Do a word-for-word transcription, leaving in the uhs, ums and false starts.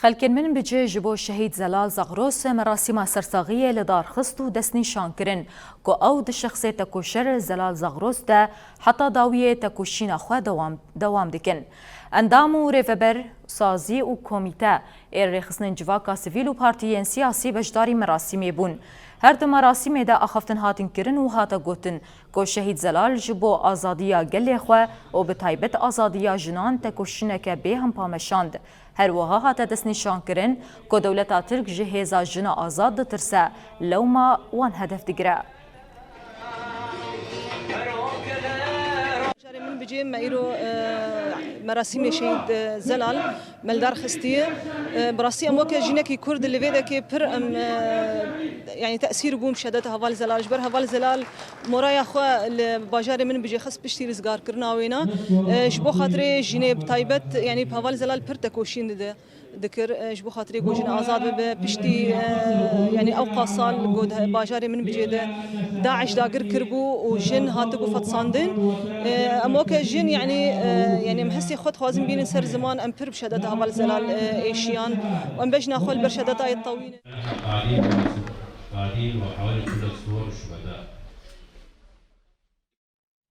Xelkên min bicê ji bo şehîd Zelal Zagros merasîma sersaxiyê li dar xist û destnîşan kirin ku ew di şexsê tekoşer Zelal Zagros de heta dawiyê tekoşîna xwe dewam, dewam dikin. Endam û rêveber, sazî û komîte ê rêxistinên civaka sivîl û partiyên siyasî beşdarî merasîmê bûn. Her di merasîmê de axaftin hatin kirin û hate gotin ku şehîd Zelal ji bo azadiya gelê xwe û bi taybet azadiya jinan tekoşîneke bê hempa meşand. Her wiha hate destnîşankirin ku dewleta Tirk ji hêza jina azad ditirse, lewma wan hedef digire. Bajarê min bicê me îro, e, merasîmê şehîd, e, Zelal me li dar xistiye. E, bi rastî em weke jinekî Kurd li vê dekê pir em, e, yanî tesîr bûn bi şedeta heval Zelal. Ji ber heval Zelal moraya xwe li bajarê min bicê xist piştî rizgarkirina wêna. E, ji bo xatirê jinê bi taybet, yanî heval Zelal pir tekoşîn dide, dikir, e, ji bo xatirê ku jin azad bibe. Piştî, e, yanî ew qasal ku di bajarê min bicê de DAIŞ dagir kiribû û jin hatibû fetsandin. E, em weke jin, yanî, e, yanî em hestê xwe dixwazin bînin ser ziman, em pir bi şedeta heval Zelal, e, êşiyan û em bejna xwe li ber şedeta yê tewînin. قاعدين، قاعدين وحوالي كل الصور الشهداء.